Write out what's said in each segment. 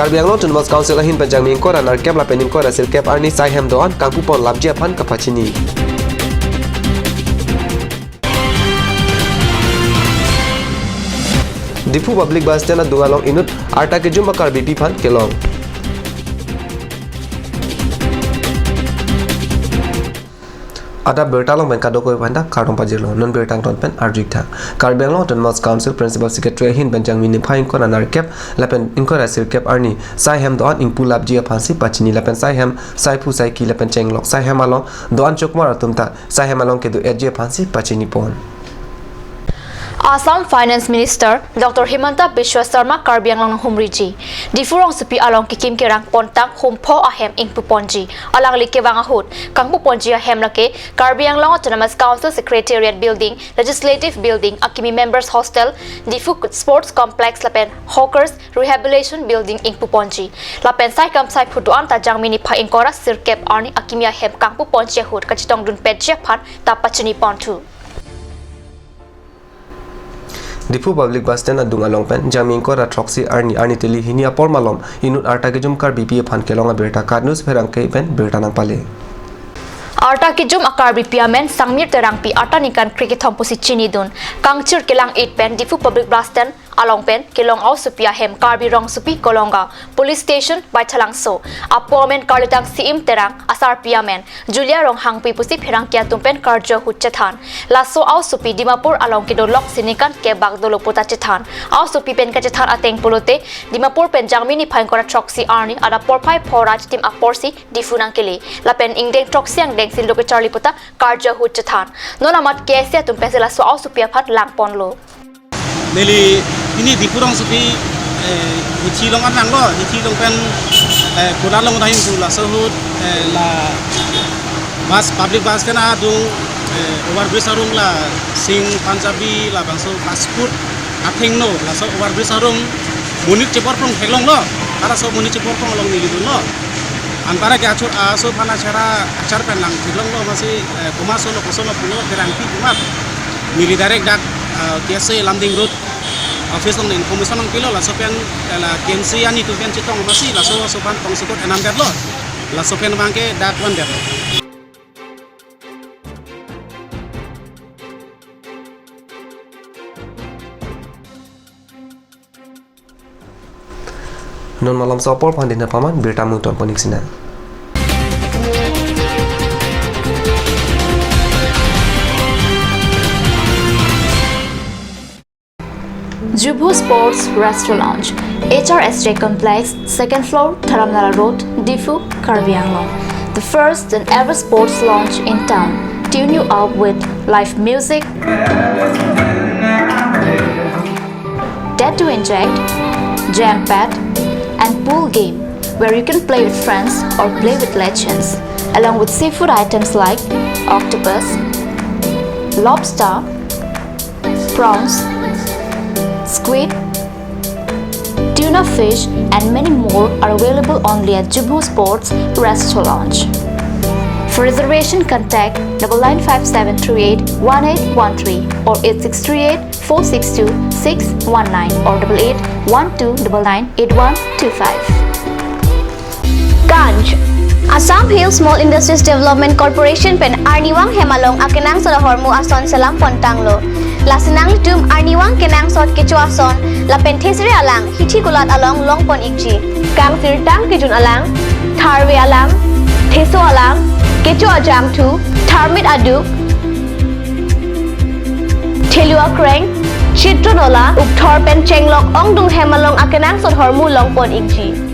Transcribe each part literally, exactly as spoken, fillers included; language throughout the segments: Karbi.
Karbi Anglong Autonomous Council ahin pen Jangmi ingkoi ra nerkep lapen ingkoi ra sirkep arni saihem do-an kangpupon lapji aphan kapachini. Diphu Public Bus Stand adung along inut arta kejum akarbipi aphan kelong. Adap birta along pen kadokave aphanta kardom pajirlo, non birta angton pen arju-ik tha. Karbi Anglong Autonomous Council Principal Secretary ahin pen Jangmi niphai ingkoi ra nerkep lapen ingkoi ra sirkep arni saihem do-an ingpu lapji aphansi pachini lapen saihem, saiphu, saiki lapen chenglok saihem along do-an chokmar atum ta saihem along kedo-etji aphansi pachinipon. Assam Finance Minister Doctor Himanta Biswa Sarma Karbi Anglong nanghumriji. Diphu rongsopi along kekim kerang pontang hum pho ahem ingpuponji. Alangli kevang ahut kangpuponji ahem lake Karbi Anglong Autonomous Council Secretariat Building, Legislative Building, akimi Members Hostel, Diphu Sports Complex lapen Hawkers Rehabilitation Building ingpuponji. Lapen saikam saiphu do-an ta Jangmi niphai ingkoi ra sirkep arni akimi ahem kangpuponji ahut kachetongdunpetji aphan ta pachiniponthu. Diphu Public Bus Stand adung along pen Jangmi ingkoi ra throksi arni, arni teli hini apor malom inut arta kejum akarbipi aphan kelong abirta KAT News pherangke pen birta nangpale. Arta kejum akarbipi amen Sangmir Terangpi, arta ningkan krekethom pusi chinidun. Kangchir kelang-it pen Diphu Public Bus Stand along pen kelong aosopi ahem Karbi Rongsopi Kolonga Police Station, Baithalangso. Apo amen Karlitang Siim Terang, asarpi amen Julia Ronghangpi pusi pherangke atum pen karju ahut chethan. Laso aosopi Dimapur along kedo lok si ningkan kebak dolo puta chethan. Aosopi pen kachethan ateng pulote Dimapur pen Jangmi niphai ingkoi ra throksi arni adap porphai pho ra chitim aporsi Diphu nangkele. Lapen ingdeng throksi angdeng si lo kecharli puta karju ahut chethan. Non amat K S A atum pensi laso aosopi aphan langponlo. Neli pini Diphu rongsopi, eh, hithi along arnanglo, hithi along pen, eh, Kola along dahim pu laso ahut, eh, la bus, public bus stand adung, eh, overbridge arong la Singh Punjabi labangso fast food athengno, laso overbridge arong monit cheporprong theklonglo, halaso monit cheporprong along neli dunlo. Anparke achu aso aphan achara achar pen lang theklonglo, amatsi, eh, komatso lo koson lo pulo Terangpi komat. Neli direct dak, eh, K S A Lumding Road office along information nangpilo, laso pen, eh, la K M C A nelitum pen chetong amatsi laso aso aphan tongsekot enamdetlo. Laso pen abangke dak vandetlo. Non malomso apor aphan dinner paman, birta mungton ponik sina. Jubhu Sports Restaurant Lounge, H R S J Complex, second floor, Dharamnala Road, Diphu, Karbi Anglong. The first and ever sports lounge in town. Tune you up with live music, dead to inject, jam pad, and pool game where you can play with friends or play with legends, along with seafood items like octopus, lobster, prawns, squid, tuna fish, and many more are available only at Jubhu Sports Restaurant Lounge. For reservation, contact double nine five seven three eight one eight one three or eight six three eight four six two six one nine or double eight one two double nine eight one two five. Ganj. Assam Hill Small Industries Development Corporation pen arnivang hem along akenangsot ahormu ason selam pontanglo. Lasi nanglitum arnivang kenangsot kecho ason lapen thesere alang hithi kulat along longpon ikji. Kangsirtang kejun alang, tharve alang, theso alang, kecho ajangthu, tharmit aduk, thelu akreng, chitron ola, ukthor pen chenglok ongdung hem along akenangsot ahormu longpon ikji.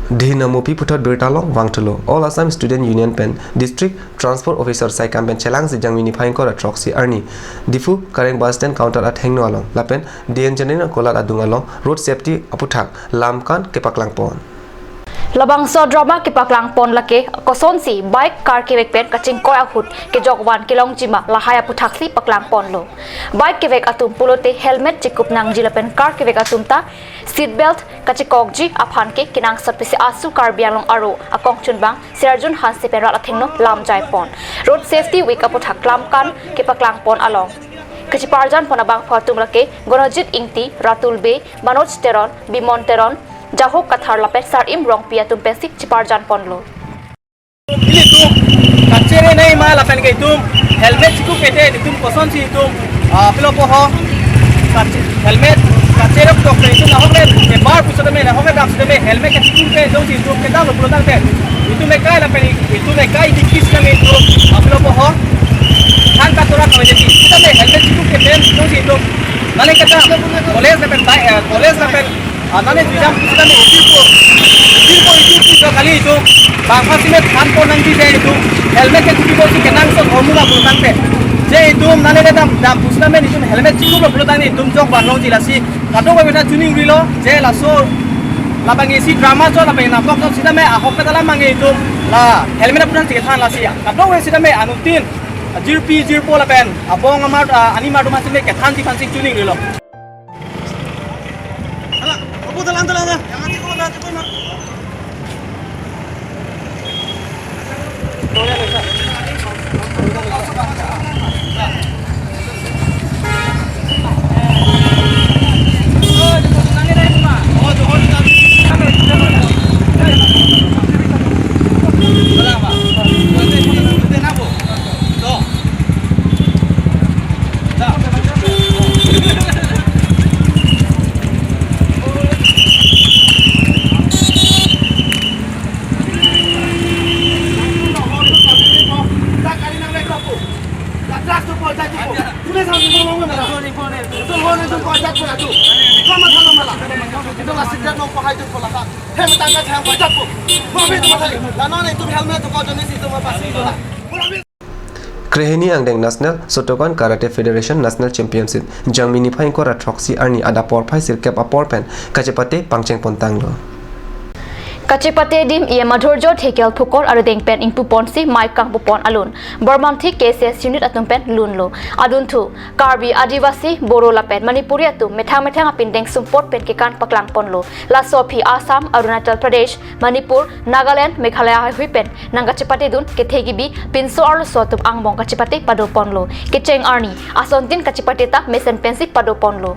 Dihinamopi puthot birta along vangthulo. All Assam Student Union pen District Transport Officer saikam pen chelangsi Jangmi niphai ingkoi ra throksi arni Diphu Kareng Bus Stand Counter athengno along lapen D N General Kolat adung along road safety aputhak lam kan kepaklangpon. Labangso drama kepaklang pon lake kosonsi bike car kevek pen kachingkoi ahut kejok van kelongji ma lahai aputhaksi paklang ponlo. Bike kevek atum pulote helmet chikup nangji lapen car kevek atum ta seat belt kachikokji aphan ke kenangsot pisi asu Karbi Anglong aro akongchunbang Sirajul Hanse pen rat athengno lam jai pon. Road Safety Week aputhak klam kan kepaklang pon along kachiparjan pon abangphu atum lake Gonojit Ingti, Ratul Bey, Manoj Teron, Bimon Teron, Jahok Kathar lapen Sarim Rongpi atum pensi chiparjan ponlo. Ilitum kachere nai ma lapen ke itum helmet chikup kete itum kosonsi itum, ah, pilo poho. Kache-, helmet kachere tok ke itum ahok le ebar pusetame, ahok le dam setame helmet kachikup ke itum si itum kedam lo pulo tangte itum ekai lapen itum ekai dikis kami itum, ah, pilo poho. Than katora kami jadi kita le helmet chikup ke pen itum si itum. Nale kata college lapen bai, eh, college lapen, ah, nane jijam pusitame ipirpo, ipirpo, ipirpo, ipirpo kali itum bangpha sime than pon nangji je itum helmet ke kupi kosi kenangsot hormu la pulo tangte. Je itum nane le dam, dam pusitame itum helmet chikup lo pulo tangte itum jok van longji lasi. Kadokave ta chuning rilo, je laso labang isi drama cho labang natok cho sitame ahok ke dalam mange itum la helmet apunan chikethan lasi. Kadokave sitame anutin jirpi jirpo lapen abong amar, ah, animar atum sitame kethanji aphansi chuning rilo. Krehini angdeng National Shotokan Karate Federation National Championship Jangmi niphai ingkoi ra throksi arni adap porphai sirkep apor pen kachepate pangcheng pontanglo. Kachepate adim E M Madhurjo Thekial Phukon arudeng pen ingpu ponsi mei kangpu pon alun Bormanthi K C S unit atum pen lunlo. Adunthu Karbi, Adivasi, Boro lapen Manipuri atum methang methang apindeng sumpot pen kekan paklang ponlo. Laso aphi Assam, Arunachal Pradesh, Manipur, Nagaland, Meghalaya haihui pen nangkachepatedun kethe kebi pinso arloso atum angbong kachepate pado ponlo. Kecheng arni asontin kachepate ta mesen pensi pado ponlo.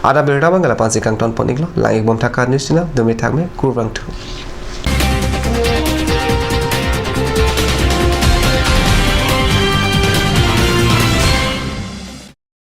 Adap birta abang ke la-an si kangton pon iklo, lang-ik bom thakar news channel, dumi thakme, kurvangthu.